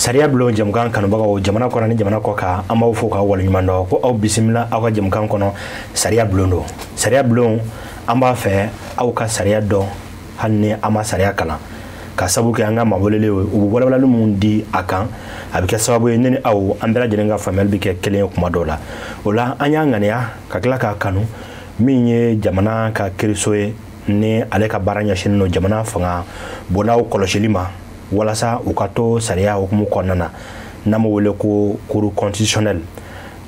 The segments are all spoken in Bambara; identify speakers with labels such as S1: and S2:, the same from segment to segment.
S1: Sariya bulon jamukan kanubagaw jamana kɔnɔ ni jamana kɔ kan, an b'aw fo k'aw waleɲuman dɔn ko aw bisimila aw ka jamukan kɔnɔ sariya bulon don. Sariya bulon, an b'a fɛ aw ka sariya dɔn hali ni an ma sariya kalan, ka sabu kɛ an ka maa welelen u bɛ walawalali mun di a kan, a bɛ kɛ sababu ye ne ni aw an bɛɛ lajɛlen ka faamuyali bɛ kɛ kelen ye kuma dɔw la. O la an y'a ŋaniya ka tila k'a kanu min ye jamana ka kiiriso ye, ni ale ka baara ɲɛsinnen don jamana fanga bondaw kɔlɔsili ma walasa u ka to sariya hukumu kɔnɔna na, n'an b'o wele ko cour constitutionnelle.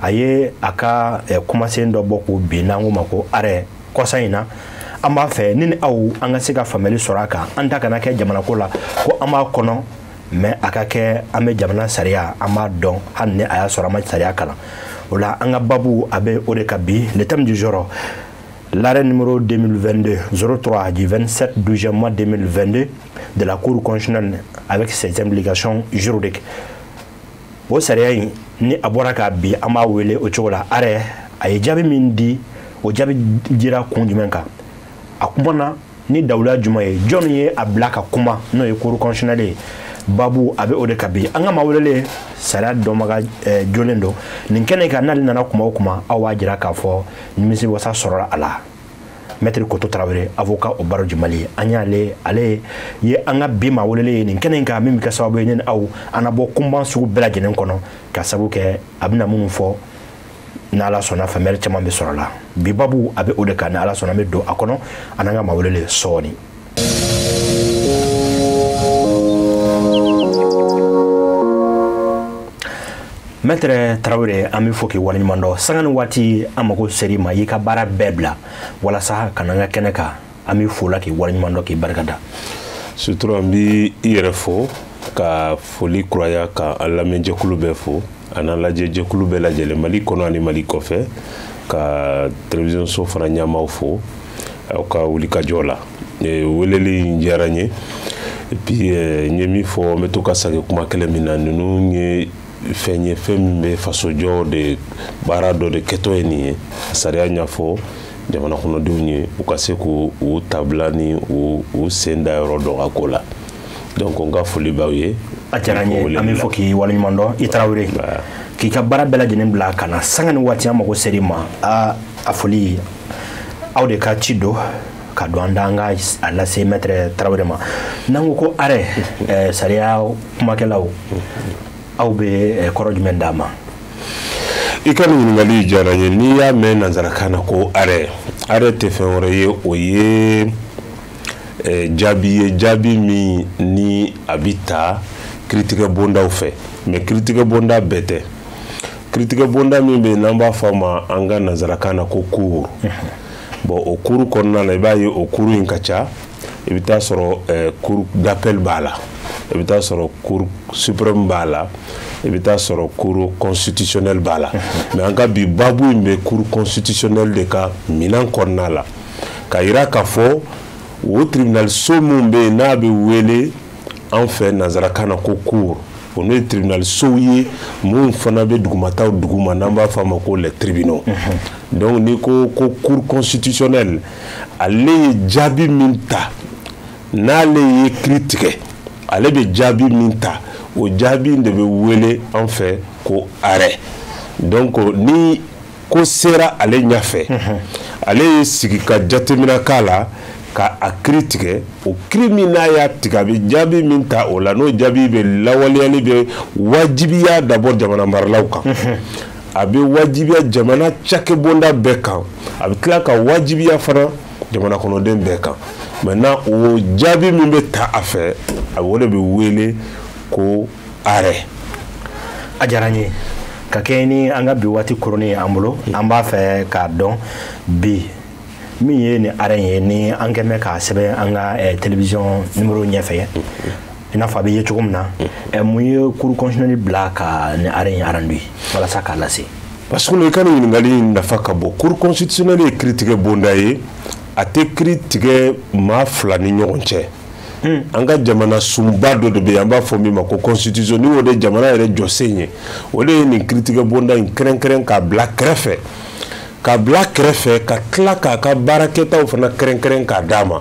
S1: A ye a ka kumasen dɔ bɔ k'o bin n'an k'o ma ko arrêt kɔsa in na. An b'a fɛ ni aw an ka se ka faamuyali sɔrɔ a kan, an ta kana kɛ jamana ko la ko an b'a kɔnɔ, mais a ka kɛ an bɛ jamana sariya an b'a dɔn hali ni a y'a sɔrɔ an ma sariya kalan. O la an ka babu a bɛ o de kan bi, le thème du jour, l'arrêt numéro 2022-03 du 27 12e mois 2022 de la Cour constitutionnelle avec ses implications juridiques. O sariya in ni a bɔra k'a bi, an b'a wele o cogo la arrêt. A ye jaabi min di, o jaabi dira kun jumɛn kan, a kumana ni dawula jumɛn ye, jɔn ye a bila ka kuma n'o ye Cour constitutionnelle ye. Babu a bɛ o de kan bi. An ka maa welelen sariya dɔnbaga jolen don nin kɛnɛ kan, n'ale nana kuma o kuma aw b'a jira k'a fɔ nimisi wasa sɔrɔla a la. Maître Koto Tarawele, avocat au barreau du Mali, an y'ale, ale ye an ka bi maa welelen ye nin kɛnɛ in kan, min bɛ kɛ sababu ye ne ni aw an na bɔ kunban sugu bɛɛ lajɛlen kɔnɔ, ka sababu kɛ a bɛna minnu fɔ n'Ala sɔnna faamuyali caman bɛ sɔrɔ a la. Bi babu a bɛ o de kan, ni Ala sɔnna an bɛ don a kɔnɔ an n'an ka maa welelen sɔɔni. Maître Tarawele, an bɛ fɔ k'i waleɲuman dɔn. Sanga ni waati an mago ser'i ma, i ka baara bɛɛ bila walasa ka n'an ka kɛnɛ kan. An bɛ fo la k'i waleɲuman dɔn k'i barika da.
S2: Surtout an bɛ i yɛrɛ fo ka foli kuraya ka an lamɛnjɛkulu bɛɛ fo, a n'an lajɛjɛkulu bɛɛ lajɛlen Mali kɔnɔ ani Mali kɔfɛ, ka télévision so fana ɲɛmaaw fo aw ka wulikajɔ la. Weleli in diyara n ye. Et puis n ye min fɔ, n bɛ to ka segin kuma kelen min na, ninnu ye fɛn ye, fɛn min bɛ fasojɔ de baara dɔ de kɛtɔ ye nin ye. Sariya ɲɛfɔ jamana kɔnɔdenw ye, u ka se k'u tabila ni u sen da yɔrɔ dɔn a ko la. Donc n ka foli b'aw ye.
S1: A diyara n ye, an bɛ fɔ k'i waleɲuman dɔn i Tarawele, k'i ka baara bɛɛ lajɛlen bila ka na sanga ni waati an mago ser'i ma. A foli aw de ka ci don ka don an da an ka a lase Maître Tarawele ma. N'an ko ko arrêt, sariya kumakɛlaw, aw bɛ kɔrɔ jumɛn d'a ma?
S2: I ka nin ɲininkali diyara n ye. N'i y'a mɛn nanzarakan na ko arrêt, arrêt tɛ fɛn wɛrɛ ye, o ye jaabi ye, jaabi min ni a bɛ ta kiiritigɛ bondaw fɛ. Mais kiiritigɛ bonda bɛɛ tɛ. Kiiritigɛ bonda min bɛ yen n'an b'a fɔ a ma an ka nanzarakan na ko cour. Bon, o cour kɔnɔna na, i b'a ye o cour in ka ca. I bɛ taa sɔrɔ cour d'appel b'a la, i bɛ taa sɔrɔ cour suprême b'a la, i bɛ taa sɔrɔ cour constitutionnelle b'a la. Mais an ka bi babu in bɛ cour constitutionnelle de ka minɛn kɔnɔna la, ka yira k'a fɔ o tribunal so min bɛ yen n'a bɛ wele an fɛ nanzarakan na ko cour, o n'o ye tribunal sow ye minnu fana bɛ dugumataw duguma n'an b'a fɔ a ma ko les tribunaux. Donc n'i ko ko cour constitutionnelle, ale ye jaabi min ta, n'ale ye kiiri tigɛ, ale bɛ jaabi min ta, o jaabi in de bɛ wele an fɛ ko arrêt. Donc ni ko sera ale ɲɛfɛ, ale ye sigi ka jateminɛ k'a la ka a kiiri tigɛ. O kiiri min n'a y'a tigɛ, a bɛ jaabi min ta o la, n'o jaabi bɛ lawaleyali bɛ wajibiya d'abord jamana maralaw kan, a bɛ wajibiya jamana cakɛbonda bɛɛ kan, a bɛ tila ka wajibiya fana jamana kɔnɔden bɛɛ kan. Maintenant o jaabi min bɛ ta a fɛ, a o de bɛ wele ko arrêt.
S1: A diyara n ye. Ka kɛɲɛ ni an ka bi waati koronnen ye an bolo, an b'a fɛ k'a dɔn bi min ye nin arrêt ye, ni an kɛn bɛ k'a sɛbɛn an ka télévision numéro ɲɛfɛ, i n'a fɔ a bɛ ye cogo min na, mun ye cour constitutionnelle bila ka nin arrêt in rendu walasa k'a lase?
S2: Parce que i ka nin ɲininkali in nafa ka bon. Cour constitutionnelle ye kiiritigɛ bonda ye, a tɛ kiiri tigɛ maa fila ni ɲɔgɔn cɛ. An ka jamana sunba dɔ de bɛ yen, an b'a fɔ min ma ko constitution, ni o de jamana yɛrɛ jɔsen ye, o de ye nin kiiritigɛ bonda in kɛrɛnkɛrɛn k'a bila kɛrɛfɛ, k'a bila kɛrɛfɛ ka tila k'a ka baarakɛtaw fana kɛrɛnkɛrɛn k'a d'a ma.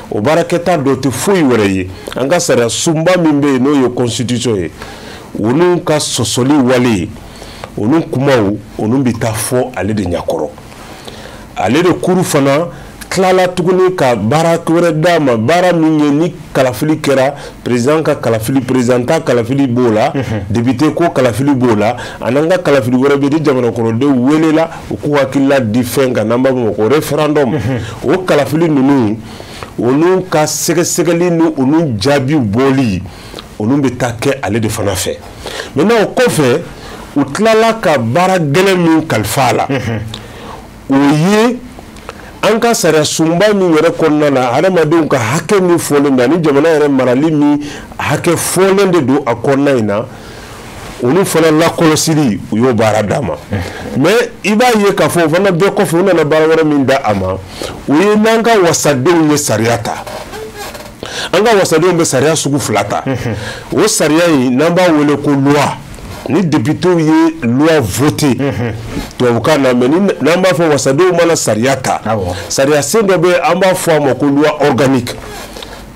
S2: O baarakɛta dɔ tɛ foyi wɛrɛ ye, an ka sariya sunba min bɛ yen n'o ye constitution ye, Olu ka sɔsɔli wale, olu kumaw, olu bɛ taa fɔ ale de ɲɛkɔrɔ. Ale de cour fana tilala tuguni ka baara wɛrɛ d'a ma, baara min ye ni kalafili kɛra, président ka kalafili, président ta kalafili b'o la, député ko kalafili b'o la, ani an ka kalafili wɛrɛ bɛ ni jamana kɔnɔdenw welela u k'u hakilila di fɛn kan, n'an b'a fɔ o ma ko référendum. O kalafili ninnu, olu ka sɛgɛsɛgɛli ni olu jaabiw bɔli, olu bɛ taa kɛ ale de fana fɛ. Maintenant, o kɔfɛ, u tilala ka baara gɛlɛn min kalifa a la, o ye an ka sariya sunba min yɛrɛ kɔnɔna na, hadamadenw ka hakɛ min fɔlen don ani jamana yɛrɛ marali min hakɛ fɔlen de don a kɔnɔna in na, olu fana lakɔlɔsili, u y'o baara d'a ma. Mais i b'a ye k'a fɔ o fana bɛɛ kɔfɛ, u nana baara wɛrɛ min da a ma, o ye n'an ka wasadenw ye sariya ta. An ka wasadenw bɛ sariya sugu fila ta. O sariya in, n'an b'a wele ko loi, ni députéw ye loi voté tubabukan na, mais n'an b'a fɔ wasadenw mana sariya ta, sariya sen dɔ bɛ, an b'a fɔ a ma ko loi organique.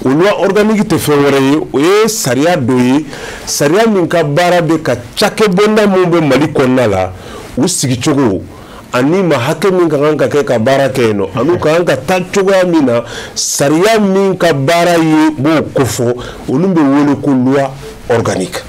S2: O loi organique tɛ fɛn wɛrɛ ye, o ye sariya dɔ ye, sariya min ka baara bɛ ka cakɛbonda min bɛ Mali kɔnɔna la, u sigicogo ani ma hakɛ min ka kan ka kɛ ka baara kɛ yen nɔ, ani ka kan ka taa cogoya min na, sariya min ka baara ye b'o kofɔ, olu bɛ wele ko loi organique.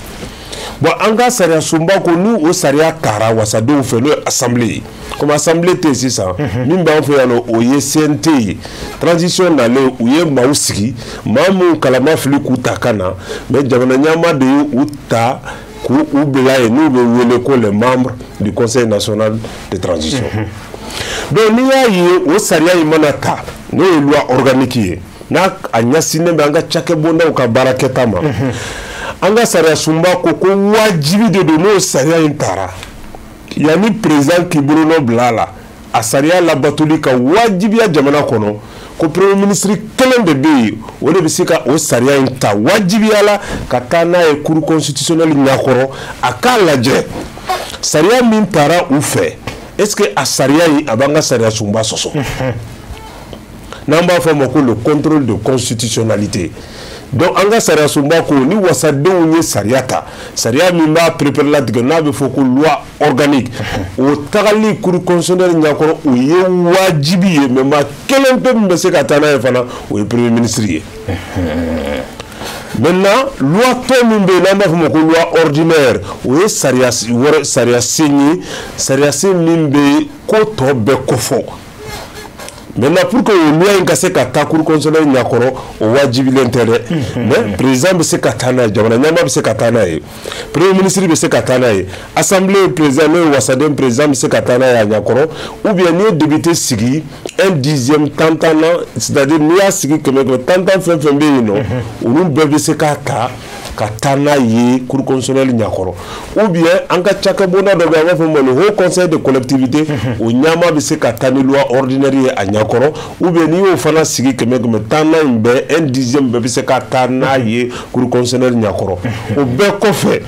S2: Bon, an ka sariya sunba ko ni o sariya tara wasadenw fɛ, n'o ye assemblée ye, comme assemblée tɛ yen sisan, min b'an fɛ yan nɔ, o ye CNT ye. Transition nalen, u ye maaw sigi, maa minnu kalama fili k'u ta ka na, mais jamana ɲɛmaa de ye u ta k'u u bila yen, n'u bɛ wele ko les membres du Conseil national de transition. Donc n'i y'a ye o sariya in mana ta, n'o ye loi organique ye, n'a a ɲɛsinnen bɛ an ka cakɛbondaw ka baarakɛta ma, an ka sariya sunba ko ko wajibi de don, n'o sariya in tara, yanni président k'i bolonɔ bila a la, a sariya labatoli ka wajibiya jamana kɔnɔ, ko premier ministre kelen de bɛ yen, o de bɛ se ka o sariya in ta wajibiya la ka taa n'a ye cour constitutionnelle ɲɛkɔrɔ, a k'a lajɛ sariya min tara u fɛ, est ce que a sariya in a b'an ka sariya sunba sɔsɔ, n'an b'a fɔ a ma ko le contrôle de constitutionnalité. Donc an ka sariya sunba ko ni wasadenw ye sariya ta, sariya min b'a perepere latigɛ, n'a bɛ fɔ ko loi organique, o tagali cour constitutionnelle ɲɛkɔrɔ, o ye wajibi ye. Mais maa kelen pe min bɛ se ka taa n'a ye fana, o ye premier ministre ye. Maintenant, loi tɔ min bɛ yen, n'an b'a fɔ o ma ko loi ordinaire, o ye sariya wɛrɛ, sariya sen ye, sariya sen min bɛ ko tɔ bɛɛ kofɔ. Maintenant, pour que o loi in ka se ka taa cour constitutionnelle ɲɛkɔrɔ, o wajibilen tɛ dɛ, mais président bɛ se ka taa n'a ye, jamana ɲɛmaa bɛ se ka taa n'a ye, premier ministre bɛ se ka taa n'a ye, assemblée président, n'o ye wasaden président, bɛ se ka taa n'a ye a ɲɛkɔrɔ, ou bien n'i ye député sigi un dixième tan tan na, c'est à dire n'i y'a sigi kɛmɛ kɛmɛ, tan tan fɛn fɛn bɛ yen nɔ, olu bɛɛ bɛ se k'a ta ka taa n'a ye cour constitutionnelle ɲɛkɔrɔ, ou bien an ka cakɛbonda dɔ bɛ yen, an b'a fɔ o ma le haut conseil de collectivité, o ɲɛmaa bɛ se ka taa ni loi ordinaire ye a ɲɛkɔrɔ, ou bien n'i y'o fana sigi kɛmɛ kɛmɛ, tan na in bɛɛ, un dixième bɛɛ bɛ se ka taa n'a ye cour constitutionnelle ɲɛkɔrɔ. O bɛɛ kɔfɛ,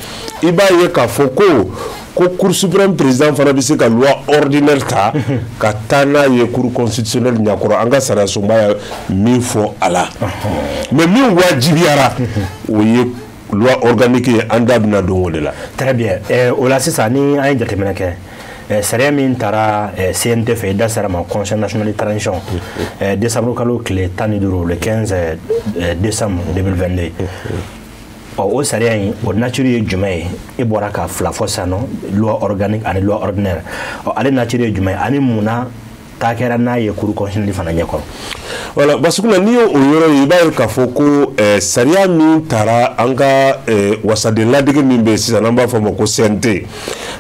S2: i b'a ye k'a fɔ ko cour suprême président fana bɛ se ka loi ordinaire ta ka taa n'a ye cour constitutionnelle ɲɛkɔrɔ, an ka sariya sunba ye min fɔ a la. Mais min wajibiyara, o ye loi organique ye, an da bɛna don o de la.
S1: Très bien. O la sisan, ni an ye jateminɛ kɛ, sariya min taara CNT fɛ, i da sera ma, Conseil national de transition, décembre kalo tile 15, le 15 décembre 2022, ɔ o sariya in, o nature ye jumɛn ye? E bɔra ka fila fɔ sisan nɔ, loi organique ani loi ordinaire. Ɔ ale nature ye jumɛn ye, ani mun na taa kɛra n'a ye cour constitutionnelle fana ɲɛkɔrɔ?
S2: Voilà, Basukuna, n'i y'o yɔrɔ ye, i b'a ye k'a fɔ ko sariya min taara an ka wasaden ladege min bɛ yen sisan, n'an b'a fɔ a ma ko CNT,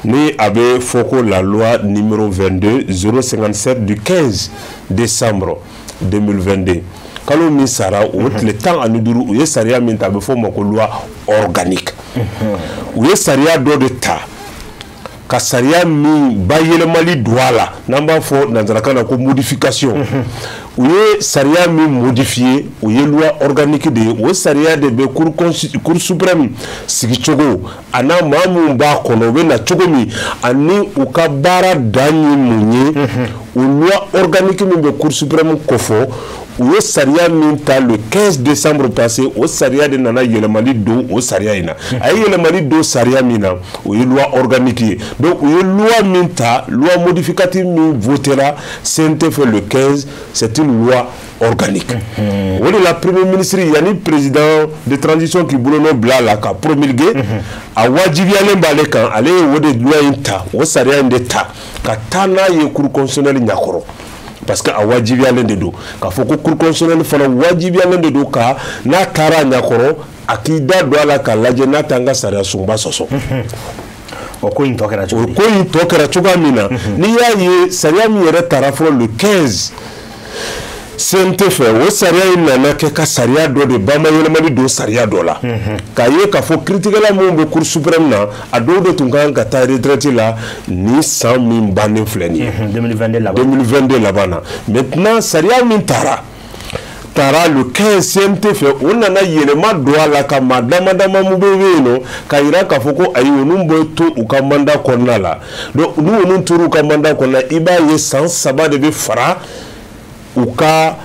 S2: ni a bɛ fɔ ko la loi numéro 22 057 du 15 décembre 2022, kalo min sara o tile 15, u ye sariya min ta, a bɛ fɔ o ma ko loi organique. U ye sariya dɔ de ta ka sariya min bayɛlɛmali don a la, n'an b'a fɔ nanzarakan na ko modification. U ye sariya min modifié, o ye loi organique de ye. O sariya de bɛ cour suprême sigicogo, a n'a maa minnu b'a kɔnɔ, u bɛ na cogo min, ani u ka baara dan ye mun ye. O loi organique min bɛ cour suprême kofɔ, U ye sariya min ta le 15 décembre passé, o sariya de nana yɛlɛmali don o sariya in na. A ye yɛlɛmali don sariya min na, o ye loi organique ye. Donc u ye loi min ta, loi modificative min votera CNT fɛ le 15, c'est une loi organique. O de la, premier ministre, yanni président de transition k'i bolonɔ bila a la ka promulguer, a wajibiyalen b'ale kan. Ale ye o de loi in ta, o sariya in de ta ka taa n'a ye Cour constitutionnelle ɲakɔrɔ, parce que a wajibiyalen de don k'a fɔ ko Cour constitutionnelle fana wajibiyalen de don ka n'a taara a ɲakɔrɔ, a k'i da don a la k'a lajɛ n'a t'an ka sariya sunba sɔsɔ.
S1: O ko in tɔ kɛra cogo
S2: O
S1: di?
S2: Ko in tɔ kɛra cogoya min na, n'i y'a ye sariya min yɛrɛ tara fɔlɔ le 15 CNT fɛ, o sariya in nana kɛ ka sariya dɔ de bama yɛlɛmali don sariya dɔ la, k'a ye k'a fɔ kiiritigɛla minnu bɛ Cour suprême na, a dɔw de tun kan ka taa retraite la nin san min bannen filɛ nin ye.
S1: 2022 laban.
S2: 2022 laban na. Maintenant, sariya min taara le 15 CNT fɛ, o nana yɛlɛma don a la ka maa dama dama mun bɛ yen nɔ, ka yira k'a fɔ ko ayi, olu bɛ to u ka mandat kɔnɔna la. Donc n'u olu tora u ka mandat kɔnɔna, i b'a ye san 3 de bɛ fara u ka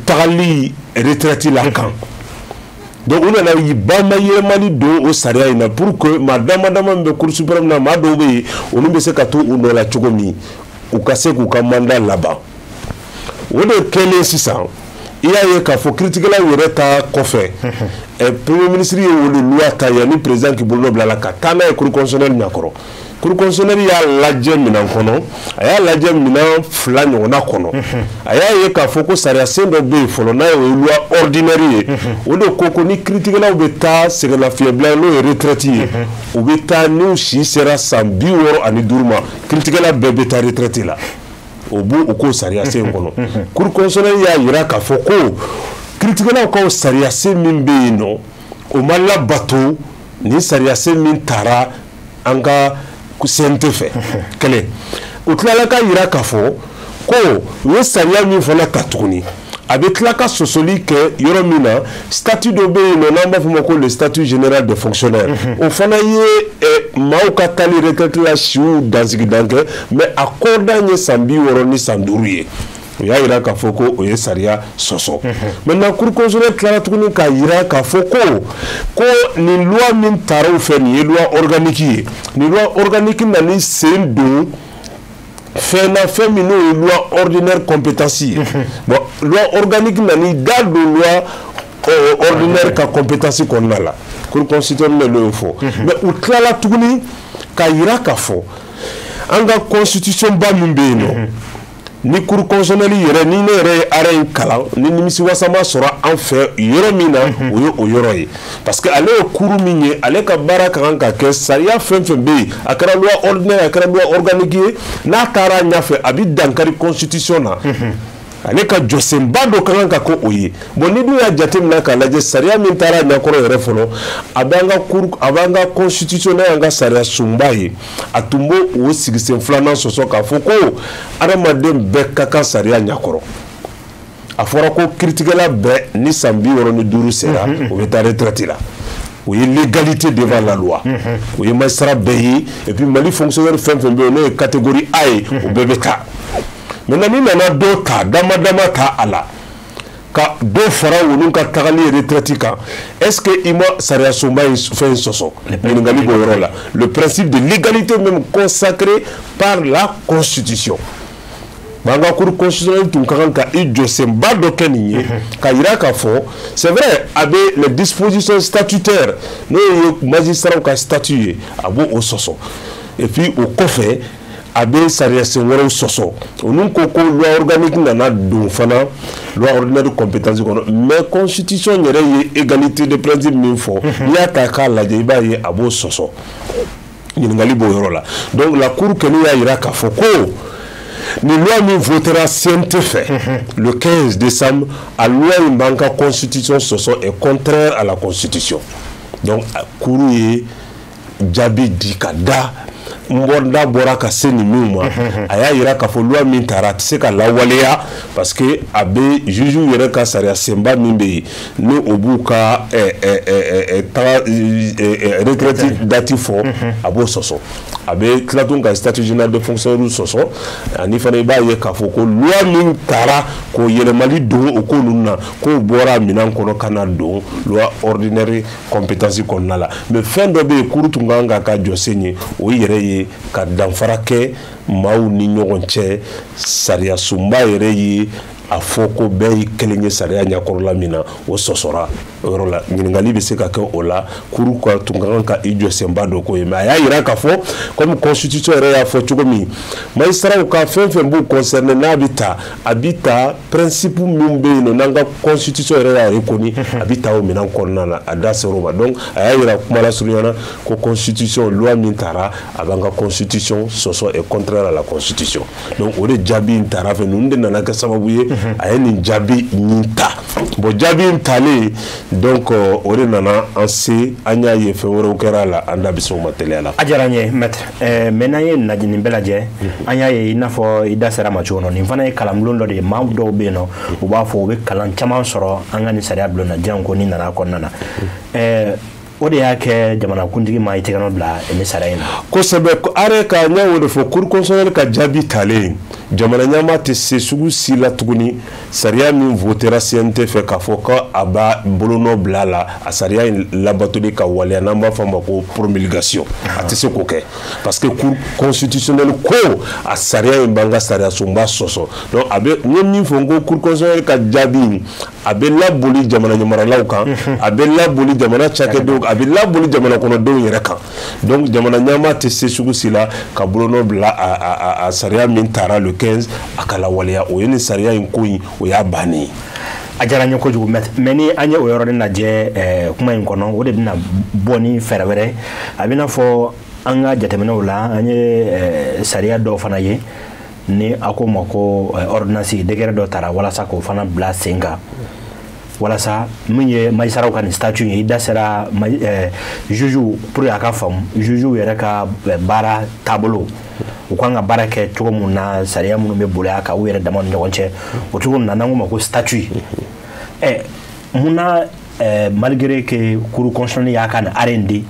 S2: tagali retraite la kan. Donc u nana bama yɛlɛmali don o sariya in na pour que maa dama dama min bɛ Cour suprême na, maa dɔw bɛ yen, olu bɛ se ka to u nɔ la cogo min, u ka se k'u ka mandat laban. O de kɛlen sisan, i y'a ye k'a fɔ kiiritigɛlaw yɛrɛ ta kɔfɛ, premier ministre ye o de loi ta yanni président k'i bolo bila a la ka taa n'a ye Cour constitutionnelle ɲɛkɔrɔ. Cour constitutionnelle y'a lajɛ minɛn kɔnɔ, a y'a lajɛ minɛn fila ɲɔgɔnna kɔnɔ. A y'a ye k'a fɔ ko sariya sen dɔ bɛ yen fɔlɔ, n'a ye o ye loi ordinaire ye. O de ko ko ni kiiritigɛlaw bɛ taa sɛgɛnnafiɲɛbila, n'o ye retraite ye, u bɛ taa n'u si sera san 65 ma, kiiritigɛla bɛɛ bɛ taa retraite la. O b'u u k'o sariya sen kɔnɔ. Cour constitutionnelle y'a jira k'a fɔ ko kiiritigɛlaw ka sariya sen min bɛ yen nɔ, o ma labato nin sariya sen min taara an ka CNT fɛ. Kelen, u tilala ka jira k'a fɔ ko u ye sariya min fana ta tuguni, a bɛ tila ka sɔsɔli kɛ yɔrɔ min na, statut dɔ bɛ yen nɔ n'an b'a fɔ o ma ko le statut général des fonctionnaires. O fana ye maaw ka taali retraite la siw dansigidan kɛ, mais a kɔdan ye san 60 ni san 5 ye. O y'a jira k'a fɔ ko o ye sariya sɔsɔ. Maintenant, Cour constitutionnelle tilara tuguni k'a jira k'a fɔ ko nin loi min taara u fɛ, nin ye loi organique ye. Nin loi organique nana sen don fɛn na, fɛn min n'o ye loi ordinaire compétence ye. Bon, loi organique nana da don loi ordinaire ka compétence kɔnɔna la. Cour constitutionnelle y'o fɔ. Mais u tilala tuguni k'a jira k'a fɔ an ka constitution ba min bɛ yen nɔ, ni Cour constitutionnelle yɛrɛ, ni ne yɛrɛ ye arrêt in kalan, ni nimisiwasa ma sɔrɔ an fɛ yɔrɔ min na, o ye o yɔrɔ ye, parce que ale ye cour min ye, ale ka baara ka kan ka kɛ sariya fɛn fɛn bɛ yen, a kɛra loi ordinaire, a kɛra loi organique ye, n'a taara ɲɛfɛ, a bɛ dankari constitution na, ale ka jɔsenba dɔ ka kan ka kɛ o ye. Bon, ni dun y'a jateminɛ k'a lajɛ, sariya min taara ɲɛkɔrɔ yɛrɛ fɔlɔ, a b'an ka cour, a b'an ka constitution, n'a y'an ka sariya sunba ye, a tun b'o o sigisen filanan sɔsɔ k'a fɔ ko adamaden bɛɛ ka kan sariya ɲɛkɔrɔ. A fɔra ko kiiritigɛla bɛɛ ni san 65 sera, o bɛ taa retraite la. O ye l'égalité devant la loi, o ye magistrat bɛɛ ye. Et puis Mali fonctionnaire fɛn fɛn bɛ yen, n'o ye catégorie A ye, o bɛɛ bɛ taa. Maintenant, ni nana dɔ ta dama dama ta a la ka dɔ fara olu ka tagali retraite kan, est-ce que i ma sariya sunba in fɛn in sɔsɔ? Ɲininkali b'o yɔrɔ la. Le principe de l'égalité même consacré par la constitution. An ka Cour constitutionnelle tun ka kan ka i jɔsenba dɔ kɛ nin ye, ka yira k'a fɔ c'est vrai, a bɛ les dispositions statutaires, n'o ye magistrats ka statut ye, a b'o o sɔsɔ. Et puis o kɔfɛ, a bɛ sariya sen wɛrɛw sɔsɔ. Olu ko ko loi organique nana don fana loi ordinaire compétence kɔnɔ, mais constitution yɛrɛ ye égalité de principe min fɔ, n'i y'a ta k'a lajɛ, i b'a ye a b'o sɔsɔ. Ɲininkali b'o yɔrɔ la. Donc la cour kɛlen y'a jira k'a fɔ ko nin loi min votera CNT fɛ le 15 décembre, a loi in b'an ka constitution sɔsɔ, est contraire à la constitution. Donc cour ye jaabi di ka da n bɔ da bɔra ka se nin min ma. A y'a jira k'a fɔ loi min taara, a tɛ se ka lawaleya, parce que a bɛ juge yɛrɛ ka sariya senba min bɛ yen, ni o b'u ka taga retraite date fɔ, a b'o sɔsɔ. A bɛ tila tun ka statut général de fonctionnaire sɔsɔ. Ani fana, i b'a ye k'a fɔ ko loi min taara k'o yɛlɛmali don o ko ninnu na, k'o bɔra minɛn kɔnɔ ka na don loi ordinaire compétence kɔnɔna la. Mais fɛn dɔ bɛ yen, cour tun kan k'a ka jɔsen ye, o yɛrɛ ye ka danfara kɛ maaw ni ɲɔgɔn cɛ. Sariya sunba yɛrɛ ye a fɔ ko bɛɛ ye kelen ye sariya ɲɛkɔrɔla min na, o sɔsɔra o yɔrɔ la. Ɲininkali bɛ se ka kɛ o la. Cour ka tun ka kan ka i jɔ senba dɔ ko ye, mais a y'a yira k'a fɔ comme constitution yɛrɛ y'a fɔ cogo min, magistrats ka fɛn fɛn b'u concerné, n'a bɛ ta, a bɛ ta principe min bɛ yen nɔ, n'an ka constitution yɛrɛ y'a reconnu, a bɛ ta o minɛn kɔnɔna la. A da ser'o ma. Donc a y'a yira kuma lasurunya na ko constitution loi min taara, a b'an ka constitution sɔsɔ, est contraire à la constitution. Donc o de jaabi in taara fɛ. Ninnu de nana kɛ sababu ye a ye nin jaabi nin ta. Bon, jaabi in talen, donc o de nana an se, an y'a ye fɛn wɛrɛw kɛra a la, an da bɛ se o ma teliya la.
S1: A diyara n ye, maître. Mais n'an ye nin bɛɛ lajɛ, an y'a ye i n'a fɔ i da sera ma cogo min, nin fana ye kalanbulon dɔ de ye. Maa dɔw bɛ yen nɔ, u b'a fɔ u bɛ kalan caman sɔrɔ an ka nin sariya bulon na janko ni nana kɔnɔna na. O de y'a kɛ jamanakuntigi ma i tɛgɛ nɔ bila ni sariya in na.
S2: Kosɛbɛ. Arrêt ka n y'o de fɔ, cour constitutionnelle ka jaabi talen, jamana ɲɛmaa tɛ se sugu si la tuguni. Sariya min votera CNT fɛ, k'a fɔ ko a b'a bolonɔ bila a la, a sariya in labatoli ka waleya, n'an b'a fɔ a ma ko promulgation, a tɛ se k'o kɛ parce que cour constitutionnelle ko a sariya in b'an ka sariya sunba sɔsɔ. Donc a bɛ n ye min fɔ, n ko cour constitutionnelle ka jaabi in, a bɛ laboli jamana ɲamaralaw kan, a bɛ laboli jamana cakɛdenw, a bɛ laboli jamana kɔnɔdenw yɛrɛ kan. Donc jamana ɲɛmaa tɛ se sugu si la ka bolonɔ bila a sariya min taara le 15, a ka lawaleya. O ye nin sariya in ko in, o y'a bannen ye.
S1: A diyara n ye kojugu, mais ni an ye o yɔrɔnin lajɛ kuma in kɔnɔ, o de bɛna bɔ ni fɛɛrɛ wɛrɛ. A bɛ n'a fɔ an ka jateminɛw la, an ye sariya dɔw fana ye ni a ko ma ko ordonnance, décret dɔ tara walasa k'o fana bila sen kan, walasa min ye magistrats ka nin statut ye. I da sera juge, pour que a ka faamu, juge yɛrɛ ka baara taabolo, u kan ka baara kɛ cogo mun na, sariya minnu bɛ boli a kan u yɛrɛ dama ni ɲɔgɔn cɛ, o cogo ninnu na, n'an ko ma ko statut. Munna, malgré que cour constitutionnelle y'a ka nin arrêt in di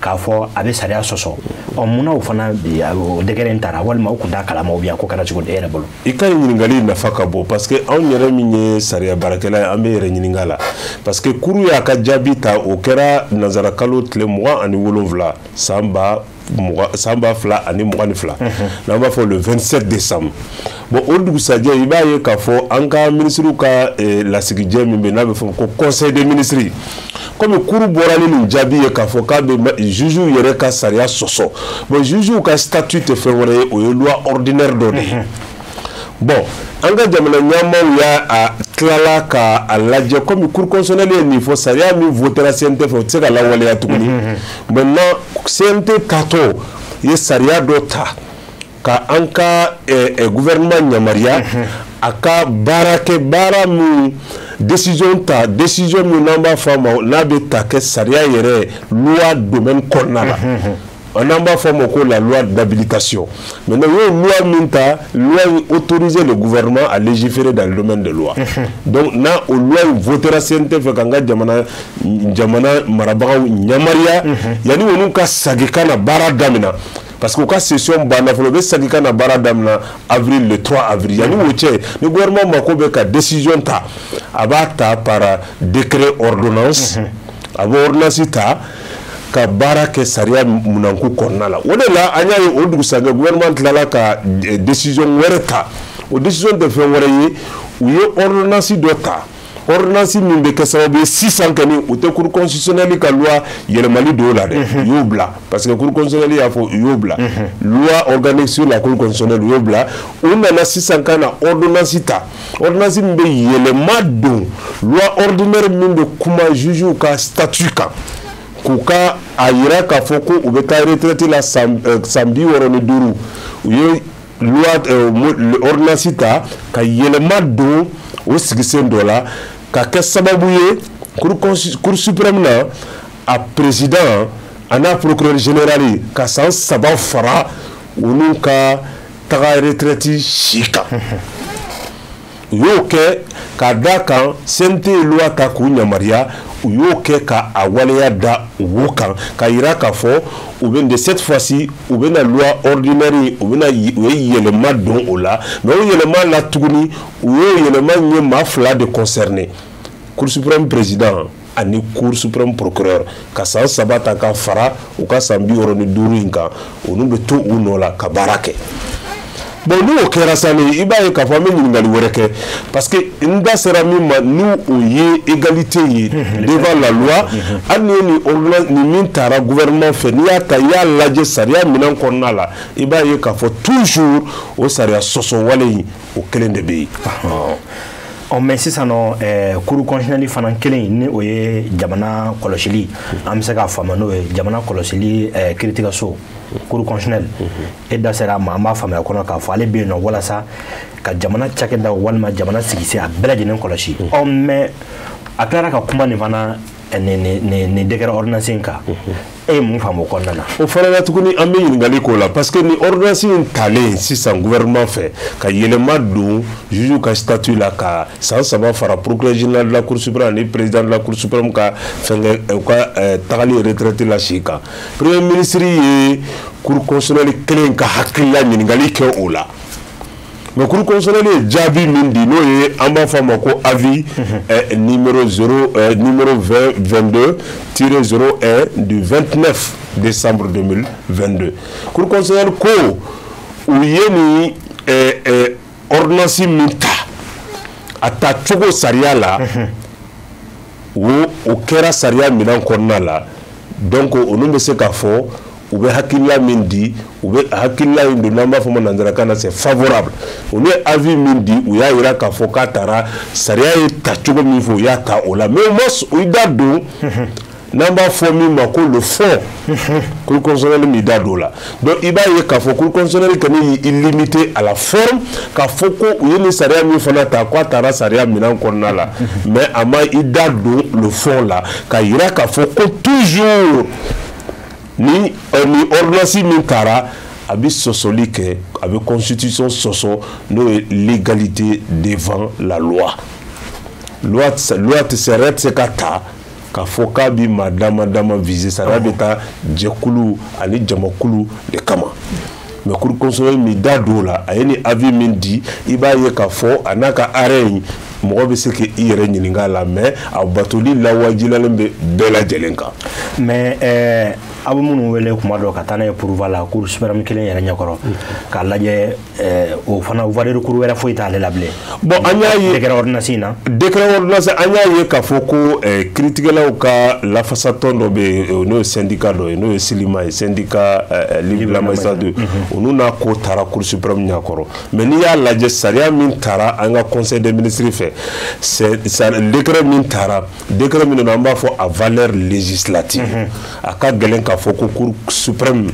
S1: k'a fɔ a bɛ sariya sɔsɔ, ɔ munna o fana o décret in taara, walima o kun t'a kalama, ou bien ko kɛra cogo di e yɛrɛ bolo?
S2: I ka nin ɲininkali nafa ka bon, parce que anw yɛrɛ min ye sariya baarakɛla ye, an bɛ yɛrɛ ɲininka la, parce que cour y'a ka jaabi ta, o kɛra nanzara kalo tile 27 san 2022, n'an b'a fɔ le 27 décembre. Bon, o dugusajɛ, i b'a ye k'a fɔ an ka minisiriw ka lasigijɛ min bɛ, n'a bɛ fɔ ko conseil des ministres, komi cour bɔra ni nin jaabi ye k'a fɔ k'a bɛ juges yɛrɛ ka sariya sɔsɔ. Bon, juges ka statut tɛ fɛn wɛrɛ ye, o ye loi ordinaire dɔ de ye. Bon, an ka jamana ɲɛmaaw y'a a tilala ka a lajɛ, komi cour constitutionnelle ye nin fɔ, sariya min votera CNT fɛ, o tɛ se ka lawaleya tuguni. Maintenant, CNT tatɔ ye sariya dɔ ta ka an ka gouvernement yamaruya a ka baara kɛ, baara min décision ta, décision min n'an b'a fɔ a ma n'a bɛ ta kɛ sariya yɛrɛ loi domaine kɔnɔna la, n'an b'a fɔ a ma ko la loi d'habilitation. Maintenant, u y'o loi min ta, loi in autoriser le gouvernement à légiférer dans le domaine de loi. Donc n'a o loi in votera CNT fɛ k'an ka jamana marabagaw yamaruya yanni olu ka segin ka na baara daminɛ, parce que u ka session banna fɔlɔ, u bɛ segin ka na baara daminɛ avril, le 3 avril. Yanni o cɛ, ni gouvernement mako bɛ ka décision ta, a b'a ta par décret ordonnance, a bɛ ordonnance ta ka baara kɛ sariya munanku kɔnɔna la. O de la an y'a ye o dugusajɛ, gouvernement tilala ka décision wɛrɛ ta. O décision tɛ fɛn wɛrɛ ye, u ye ordonnance dɔ ta, ordonnance min bɛ kɛ sababu ye sisan kɔni, u tɛ cour constitutionnelle ka loi yɛlɛmali don o la dɛ, u y'o bila, parce que cour constitutionnelle y'a fɔ, u y'o bila, loi organique sur la cour constitutionnelle, u y'o bila. U nana sisan ka na ordonnance ta, ordonnance min bɛ yɛlɛma don loi ordinaire min bɛ kuma juge ka statut kan, k'u ka a yira k'a fɔ ko u bɛ taa retraite la san 65. U ye loi ordonnance ta ka yɛlɛma don o sigisen dɔ la, ka kɛ sababu ye cour suprême na, a président a n'a procureur général ka san 3 fara olu ka taga retraite si kan. U y'o kɛ k'a d'a kan CNT ye loi ta k'u yamaruya. U y'o kɛ ka a waleya da wo kan, ka yira k'a fɔ u bɛ de cette fois-ci u bɛna loi ordinaire, u bɛna u ye yɛlɛma don o la. Mais o yɛlɛma la tuguni, u y'o yɛlɛma in ye maa fila de concerné: Cour suprême président ani Cour suprême procureur, ka san 3 ta ka fara u ka san 65 in kan. Olu bɛ to u nɔ la ka baara kɛ. Bon, n'o kɛra sa, ni i b'a ye k'a fɔ an bɛ ɲininkali wɛrɛ kɛ, parce que n da sera min ma, n'u o ye égalité ye devant la loi. Hali ni ye nin ordonnance nin min taara gouvernement fɛ, n'i y'a ta, i y'a lajɛ sariya minɛn kɔnɔna la, i b'a ye k'a fɔ toujours o sariya sɔsɔ wale in, o kelen de bɛ yen.
S1: Ɔ, mais sisan nɔ, cour constitutionnelle fana kelen, ni o ye jamana kɔlɔsili, an bɛ se k'a faamu n'o ye jamana kɔlɔsili kiiritigɛso, cour constitutionnelle, e da sera a ma. An b'a faamuya kɔnɔ k'a fɔ ale bɛ yen nɔ walasa ka jamana cakɛdaw walima jamana sigisen a bɛɛ lajɛlen kɔlɔsi. Ɔ, mais a tilara ka kuma nin fana nin décret ordonnance in kan. E ye mun faamu o kɔnɔna na?
S2: O fana na tuguni, an bɛ ɲininkali k'o la, parce que ni ordonnance in talen sisan gouvernement fɛ ka yɛlɛma don juge ka statut la, ka san 3 fara procureur général de la Cour suprême ani président de la Cour suprême ka fɛnkɛ, u ka tagali retraite la si kan, Premier ministre ye Cour constitutionnelle kelen ka hakilila ɲininkali kɛ o la. Mais Cour constitutionnelle ye jaabi min di, n'o ye an b'a fɔ a ma ko avis numéro 0 numéro 20 22 tiré 01 du 29 décembre 2022, Cour constitutionnelle ko u ye nin ordonnance min ta, a ta cogo sariya la, o kɛra sariya minɛn kɔnɔna la. Donc olu bɛ se k'a fɔ u bɛ hakilila min di, u bɛ hakilila in don, n'an b'a fɔ ma nanzarakan na, c'est favorable. Olu ye avis min di, u y'a yira k'a fɔ k'a taara sariya ye ta cogo min fɔ, u y'a ta o la. Mais u ma u da don n'an b'a fɔ min ma ko le fond. Cour constitutionnelle m'i da don o la. Donc i b'a ye k'a fɔ Cour constitutionnelle kɔni y'i limité à la forme, k'a fɔ ko u ye nin sariya min fana ta, k'a taara sariya minɛn kɔnɔna la, mais a ma i da don le fond la, ka yira k'a fɔ ko toujours ni ordonnance min taara, a bɛ sɔsɔli kɛ, a bɛ constitution sɔsɔ, n'o ye l'égalité devant la loi. Loi tɛ, sariya tɛ se ka ta k'a fɔ k'a bi maa dama dama viser. Sariya bɛ taa jɛkulu ani jamakulu de kama. Mais Cour constitutionnelle min da don o la, a ye nin avis min di, i b'a ye k'a fɔ a n'a ka arrêt in, mɔgɔ bɛ se k'i yɛrɛ ɲininka a la, mais a batoli lawajilalen bɛ bɛɛ lajɛlen kan.
S1: Mais aw bɛ minnu wele kuma dɔ ka taa n'a ye pourvoi la Cour suprême kelen yɛrɛ ɲɛkɔrɔ k'a lajɛ, o fana voie de recours wɛrɛ foyi t'ale la bilen?
S2: Bon, an y'a ye
S1: décret ordonnance in na.
S2: Décret ordonnance, an y'a ye k'a fɔ ko kiiritigɛlaw ka lafasatɔn dɔ bɛ yen, n'o ye syndicat dɔ ye, n'o ye SYLIMA ye, Syndicat libre de la magistrature, olu n'a ko taara Cour suprême ɲɛkɔrɔ. Mais n'i y'a lajɛ, sariya min taara an ka Conseil des ministres fɛ, c'est décret min taara, décret min don, an b'a fɔ à valeur législative, a ka gɛlɛn k'a fɔ ko Cour suprême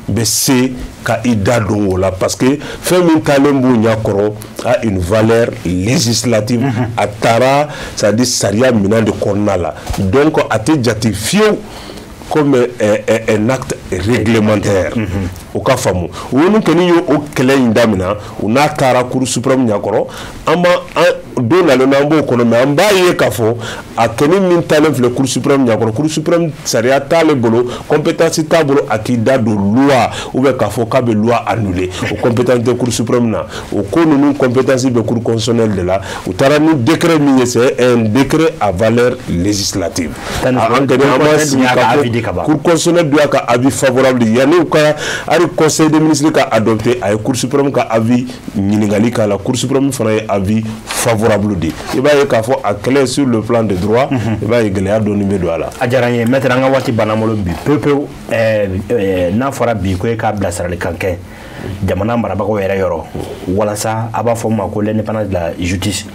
S2: bɛ se ka i da don o la, parce que fɛn min taalen b'u ɲɛkɔrɔ a une valeur législative, a taara, c'est à dire sariya minɛn de kɔnɔna la. Donc a tɛ jate fiyewu comme un acte réglementaire. O ka faamu, olu kɔni ye o kɛlɛ in daminɛ, u n'a taara Cour suprême ɲɛkɔrɔ. An ma an don nalen na, an b'o kɔnɔ, mais an b'a ye k'a fɔ a kɛni min taalen filɛ Cour suprême ɲɛkɔrɔ, Cour suprême sariya t'ale bolo, compétence t'a bolo a k'i da don loi ou bien k'a fɔ k'a bɛ loi annuler. O compétence tɛ Cour suprême na. O ko ninnu compétence bɛ Cour constitutionnelle de la. U taara ni décret min ye, c'est un décret à valeur législative. An kɔni an b'a sigi k'a fɔ Cour constitutionnelle dun y'a ka avis favorable yanni u ka hali Conseil des ministres ka adopté. A ye Cour suprême ka avis ɲininkali k'a la, Cour suprême fana ye avis favorable di. I b'a ye k'a fɔ a kɛlɛ sur le plan de droit, i b'a ye gɛlɛya dɔɔni bɛ don a la.
S1: A diyara n ye, maître. An ka waati banna n bolo bi pewu pewu. N'a fɔra bi ko e k'a bilasiralikan kɛ jamana marabagaw yɛrɛ yɔrɔ, walasa a b'a fɔ min ma ko l'indépendance de la justice,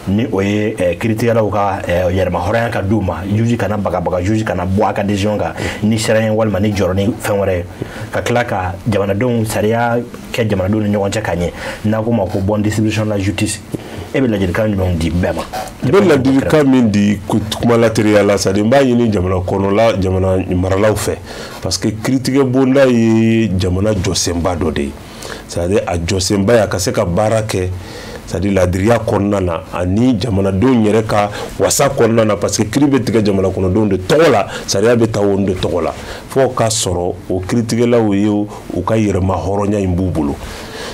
S1: ni o ye kiiritigɛlaw ka yɛrɛma hɔrɔnya ka d'u ma, juge kana bagabaga, juge kana bɔ a ka décision kan ni siran ye walima ni jɔrɔ ni fɛn wɛrɛ ye, ka tila ka jamanadenw sariya kɛ jamanadenw ni ɲɔgɔn cɛ ka ɲɛ, n'a ko ma ko bonne distribution de la justice, e bɛ ladilikan jumɛn di bɛɛ ma?
S2: N bɛ ladilikan min di kuma lateriya la, c'est à dire n b'a ɲini jamana kɔnɔla, jamana maralaw fɛ, parce que kiiritigɛ bonda ye jamana jɔsenba dɔ de ye. C'est à dire a jɔsenba ye a ka se ka baara kɛ. c'est à dire ladiriya kɔnɔna na ani jamanadenw yɛrɛ ka wasa kɔnɔna na, parce que kiiri bɛ tigɛ jamana kɔnɔdenw de tɔgɔ la, sariya bɛ ta o de tɔgɔ la, fo k'a sɔrɔ o kiiritigɛlaw ye u ka yɛrɛma hɔrɔnya in b'u bolo.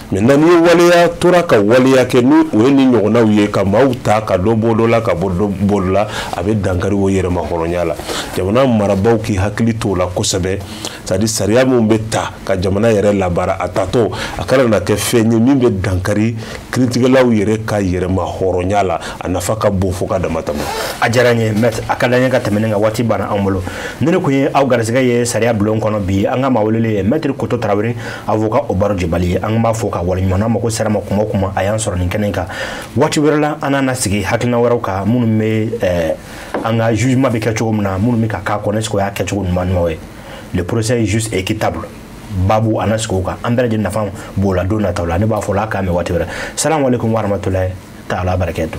S2: Maintenant, n'i ye waleya tora ka waleya kɛ ni o ye nin ɲɔgɔnnaw ye, ka maaw ta ka dɔ bɔ dɔ la ka bɔ dɔ bɔ dɔ la, a bɛ dankari o yɛrɛma hɔrɔnya la. Jamana marabaaw k'i hakili t'o la kosɛbɛ, c'est à dire sariya min bɛ ta ka jamana yɛrɛ labaara, a tatɔ a kana na kɛ fɛn ye min bɛ dankari kiiritigɛlaw yɛrɛ ka yɛrɛma hɔrɔnya la. A nafa ka bon fo ka dama tɛmɛ.
S1: A diyara n ye, maître. A ka d'an ye ka tɛmɛ ne kan, waati banna an bolo. Ne de kun ye aw garisɛgɛ ye sariya bulon kɔnɔ bi. An ka maa welelen ye maître Koto Tarawele, avocat au barreau du Mali. An b'a fɔ ka waleɲuman n'an mako sera ma kuma o kuma, a y'an sɔrɔ nin kɛnɛ kan. Waati wɛrɛ la, an n'a sigi hakilina wɛrɛw kan, minnu bɛ an ka jugement bɛ kɛ cogo min na, minnu bɛ ka k'a kɔnɔ, est-ce que o y'a kɛcogo ɲuman ɲuman ye, le procès est juste et équitable. Babu a na sigi o kan, an bɛɛ lajɛlen nafa b'o la don nataw la. Ne b'a fɔ la k'a mɛn waati wɛrɛ. Salamu aleykum warahmatulahi taala barakatu.